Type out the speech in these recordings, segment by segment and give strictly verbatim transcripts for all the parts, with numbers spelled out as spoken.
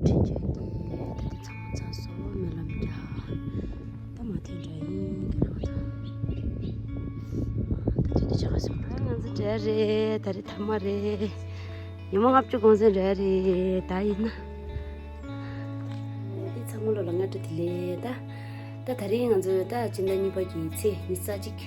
དྲིན་ཆེན་གྱིས་ད་དེ་ཚང་མ་ཚར་སོང་། སྨོན་ལམ་རྒྱག་ད་མ་ཐོན་འདྲ་ཡིན། དེ་ལ་ང་ཚོ་ད་དེ་འདྲ་ཆགས་སོང་། ང་ཚོ་འདྲ་རེད། ད་རེས་ཐ་མ་རེད། ཉི་མ་ལྔ་བཅུ་གུང་སེང་འདྲ་རེད། ད་ཡིན་ན། འདི་ཚང་མ་ལོ་ལ་སྔ་དྲོ་བདེ་ལེགས། ད་ད་ད་རིང་ང་ཚོ་ད་སྤྱི་ཟླ་གཉིས་པ་གི་ཚེས་ཉི་ཤུ་རྩ་གཅིག་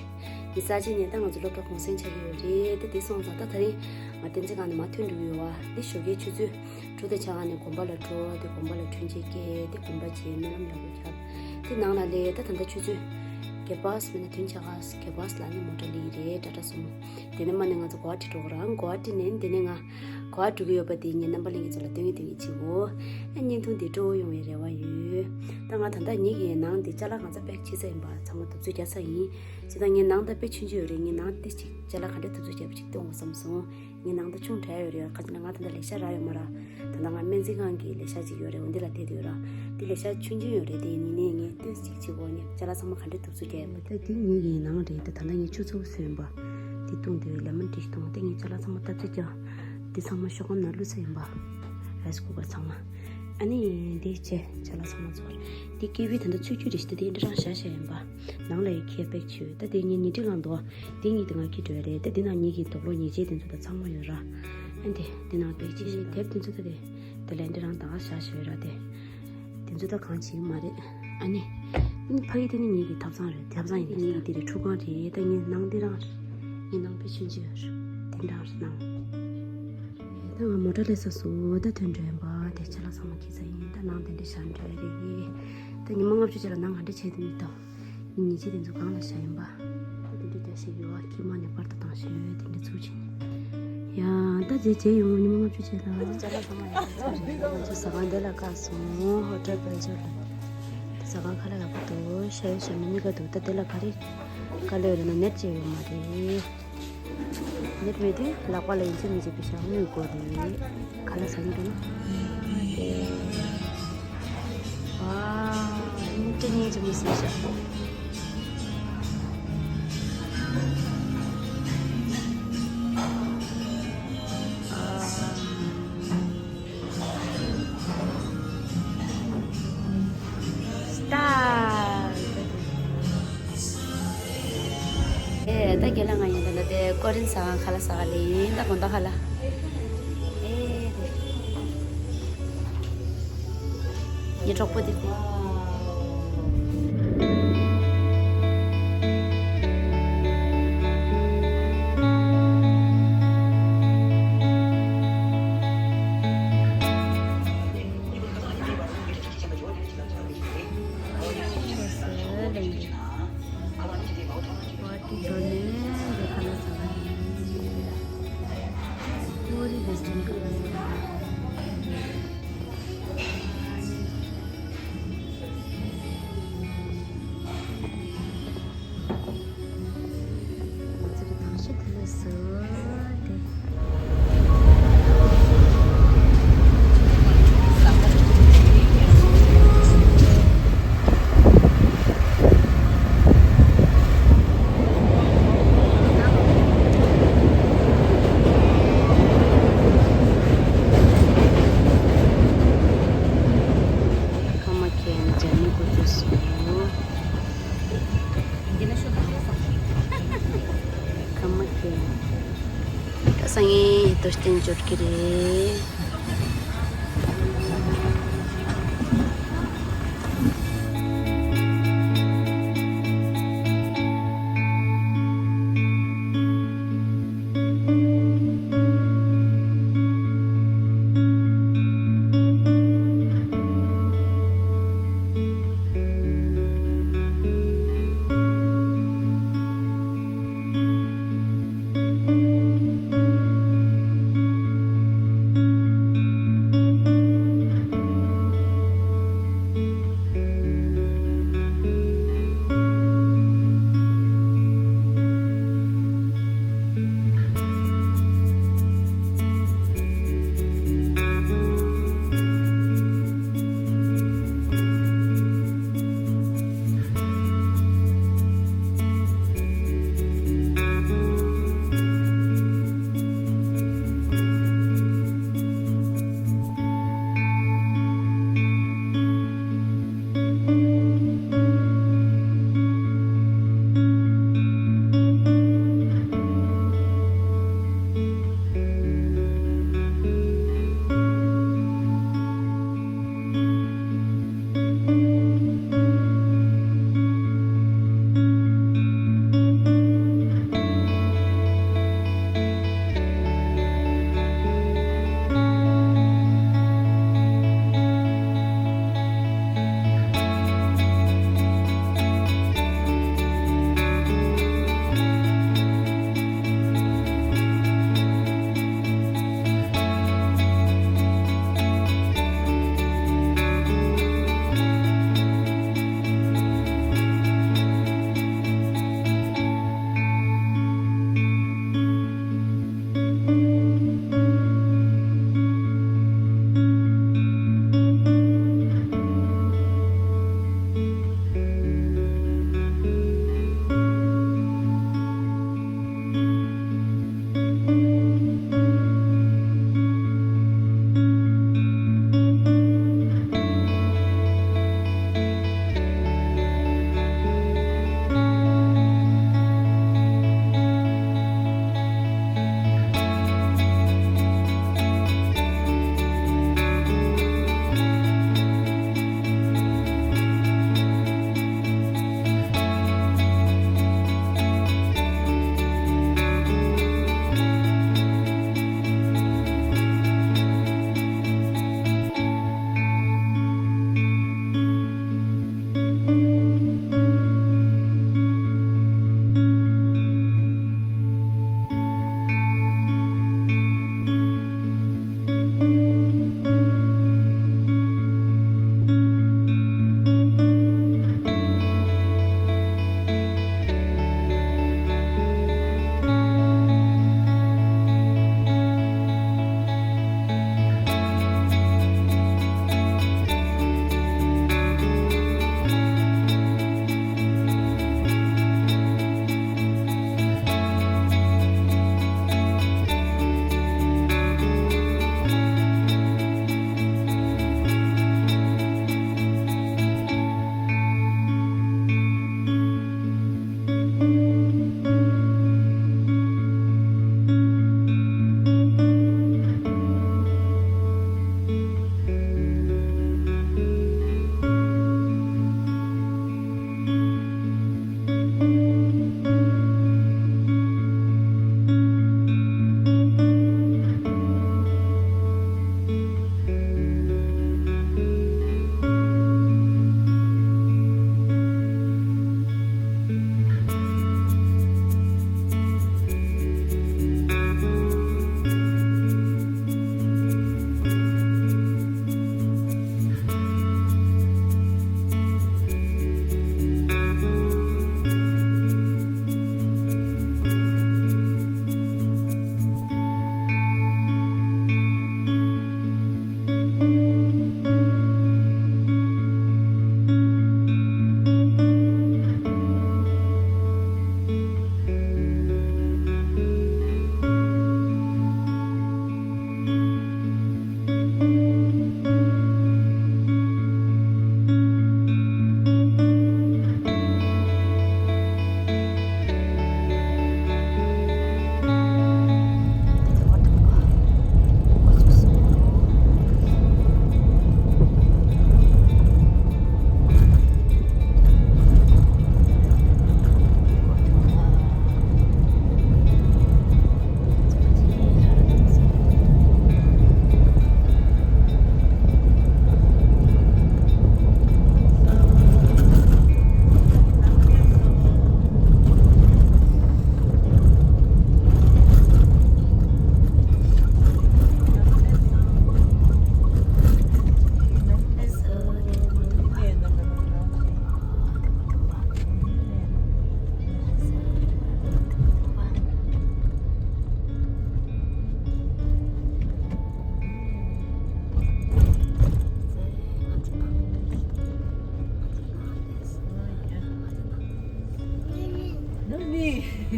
ཉི་ཤུ་རྩ་གཅིག་ནས་ད་ང་ཚོ་སློབ་གྲྭ་གུང་སེང་ཆགས་ཀྱི་ཡོད་རེད། ད་དེ་སོང་ཙང་ད་ད་རིང་ང་བསྟན་འཛིན་ཁང་ནས་མར་ཐོན་འགྲོ་གི་ཡོད་བ། འདི་ཞོགས་ཀའི་ཆུ་ཚོད་དྲུག་དང་ཕྱེད་ཀ་ནས་དགོན་པ་ལ་འགྲོ། དེ་དགོན་པ་ལ་འཕྲིན་བཅོལ་སྐྱེལ། དེ་དགོན་པ་རྗེས་སྨོན་ལམ་ཡག་པོ་རྒྱབ། དེ་ནང་ལ་སླེབས། ད་ད་ལྟ་ཆུ་ཚོད་བརྒྱད་པ་མིན་ན་བདུན་ཕྱེད་ཀ་བརྒྱད་པ་ལ་ནི་མོ་ཊ་སླེབས་ཀྱི་རེད། ཊ་ཊ་སུ་མོ། དེ་ནས་མར་ནས་ང་ཚོ་གོ་ཧ་ཊི་འགྲོ་གི་རེད། གོ་ཧ་ཊི་ནས་དེ་ནས་ང་གོ་ཧ་འགྲོ་གི་ཡོད་པ་དེ་ངའི་རྣམ་པ་ལྷན་རྒྱས་ཚོ་ལ་སྟོན་གི་སྟོན་གི་བྱེད་གོ། ཨ་བརྙན་ཐུང་དེ་སྤྲོ་བོ་ཡོང་བའི་རེ་བ་ཡོད། ད་ང་ད་ལྟ་ངེད་ཀྱི་ནང་དེ་ཅ་ལག་གང་ཚ་པེག་བྱས་ཚར་ཡིན་པ། ཚང་མ་གདུབ་ཚོད་རྒྱག་ཚར་ཡིན། བྱས་ཙང་ངའི་ནང་ད་དཔེ་ཆུང་ཆུང་ཡོད་རེད། ངའི་ནང་དེ་ཅིག་ཅ་ལག་ག་འདྲ་གདུབ་ཚོད་རྒྱག་པ་ཅིག་སྟོན་དགོས་བསམ་སོང་། ངའི་ནང་ད་ཆུང་དྲགས་ཡོད་རེད། ག་ཅི་ན་ང་ད་ལྟ་ལས་ཤག་རག་ཡོད་མ་རེད། ད་ལྟ་ང་སྨན་རྩིས་ཁང་གི་ལས་ཤག་ཅིག་ཡོད་རེད། འོ་འདི་ལ་བསྡད་ཡོད་ར། འདི་ལས་ཤག་ཆུང་ཆུང་ཡོད་རེད། དེ་ཡིན་ནའི་ངས་སྟོན་ཅིག་བྱེད་དགོས། ངས་ཅ་ལག་ཚང་མ་ག་འདྲ་གདུབ་ཚོད་རྒྱག་ཡོད་མ། ད་འདི་ངེད་ཀྱི་ནང་རེད། ད་ད་ལྟ་ངས་ཆུ་ཚོད་བཟོས་ཡིན་པ། འདི་བཏུང་དུས་ལེ་མོན་ཊི་བཏུང་། དེ་ངས་ཅ་ལག་ཚང་མ་བཏབ་ཚད་ཀྱང་འདི་ཚང་མ་ཤོག་སྒམ་ནང་བླུགས་ཚར་ཡིན་པ། རའི་སི་ཀུ་ཀར་ཚང་མ། ཨ་ནི་འདི་བྱས་ཅ་ལག་ཚང་མ་ཚོར། འདི་ཀི་ཝི་ད་ལྟ་ཚོད་རྒྱུ་རེད་ཤག་འདི་འདི་རང་བཞག་བཞག་ཡིན་པ། ནང་ལ་ཡི་ཁེ་པེག་ཆུ། ད་དེ་ངས་ཉིན་ཁྲི་གང་འདུག་འདི་གཉིས་དེ་ང་ཁྱེར་འགྲོ་ཡ་རེད། ད་འདི་ནང་ཉིད་ཀྱི་དུག་ལོག་ཉེས་ཆད་དེ་ཚོ་ད་ཚང་མ་ཡོད་ར། ཨ་འདི་འདི་ནང་པེག་ཆེ་ཞིག་དེབ་དེ་ཚོ་ད་དེ་དེ་ལན་འདི་རང་ད་ག་བཞག་བཞག་ཡོད་ར། དེ་དེ་ཚོ་ད་གང་བྱེད་ཀྱི་མ་རེད། ཨ་ནི་ཨ་ནི་ཕ་གི་དེ་ནི་ངེད་ཀྱི་ཐབ་ཚང་རེད། ཐབ་ཚང་ཡིན། ངེད་ཀྱི་དེ་རེད། ཁྲུས་ཁང་རེད། ད་ངའི་ནང་འདི་རང་རེད། ངའི་ནང་པེག་ཆུང་ཆུང་རེད། དེ་འདྲ་རེད་ནང་། ད་ང་མོ་ཊ་སླེབས་ཚར་སོང་། ད་ཐོན་འགྲོ་ཡིན་པ། དེ་ཅ་ལག་ཚང་མ་འཁྱེར་ཚར་ཡིན། ད་ནང་དེ་འདྲ་བཞག་འགྲོ་ཡ་རེད། ད་ཉི་མ་ལྔ་བཅུ་ཅིག་ལ་ནང་ག་འདྲ་བྱས་དེ་མི་གཏོང་། ཉིན་ཉིན་བྱེད་དེ་ཚོ་གང་ལ་བཞག་ཡིན་པ། ད་དེ་འདྲ་རྒྱག་བཞག་ཡོད་པ། ཁྱིམ་ནས་པར་དུ་བཏང་བཞག་ཡོད། དེ་འདྲ་ཚུགས་ཕྱིན། ཡ་ད་རྗེས་རྗེས་ཡོང་། ཉི་མ་ལྔ་བཅུ་ཅིག་ལ་ཅ་ལག་ཚང་མ་ཡག་པོ་ཚར་རེད། ང་ཚོ་ཟ་ཁང་དེ་ལ་བཀག་སོང་། ཧོ་ཊེལ་བེལ་ཇོ་ལ། ཟ་ཁང་ཁ་ལག་ཡག་པོ་འདུག་ཤ་ཡོད་ཤ་མེད་གཉིས་ཀ་འདུག་ད་དེ་ལ་ག་རེ་དཀའ་ལས་རེད་ན་ནེཊ་ཅིག་ཡོད་མ་རེད། ནེཊ་མེད་དུས་ལག་པ་ལ་ཡིན་ཚད་མི་བྱེད་པའི་ཤ་དངུལ་དགོས་རེད། ག་ལ་ཟ་གི་འདུག་ན། ཨ་ནི་ཏྲི་ཉིན་ཅི་མི་སྲིད་ཤག་ཨེ་ད་རྒན་ལགས་ང་ཡིན། ད་ལྟ་དེ་ཀོ་རིན་ཟ་ཁང་ཁ་ལག་ཟ་ག་ལ་ཡིན། ད་དགོང་དག་ཁ་ལག་ཨེ་དེ། ངའི་གྲོགས་པོ་དེ་དེ། ཀརྨ་མཁྱེན་འཇར་མན་སྐོར་སྐྱོད་སོང་། ཀརྨ་མཁྱེན། ད་སང་ཉིན་ཡིད་དོ་བསྟན་འབྱོར་གྱི་རེད།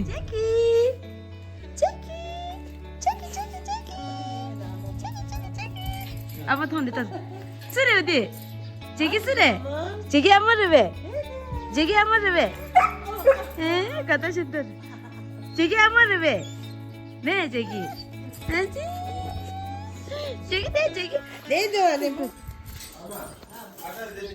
ཇེ་ཀི། ཇེ་ཀི། ཇེ་ཀི། ཇེ་ཀི། ཇེ་ཀི། ཇེ་ཀི། ཇེ་ཀི། ཇེ་ཀི། ཨ་མ་མཐོང་འདི་ལྟ། སུ་རེད་འདི། ཇེ་ཀི་སུ་རེད། ཇེ་ཀི་ཨ་མ་རེད་པས། ཇེ་ཀི་ཨ་མ་རེད་པས། ཨེ་ག་ད་ཤི་ཏར། ཇེ་ཀི་ཨ་མ་རེད་པས། ནས་ཇེ་ཀི། ཨ་ཅི། ཇེ་ཀི་དེ་ཇེ་ཀི། ལེན་འདི་བ་ལེན་པོ།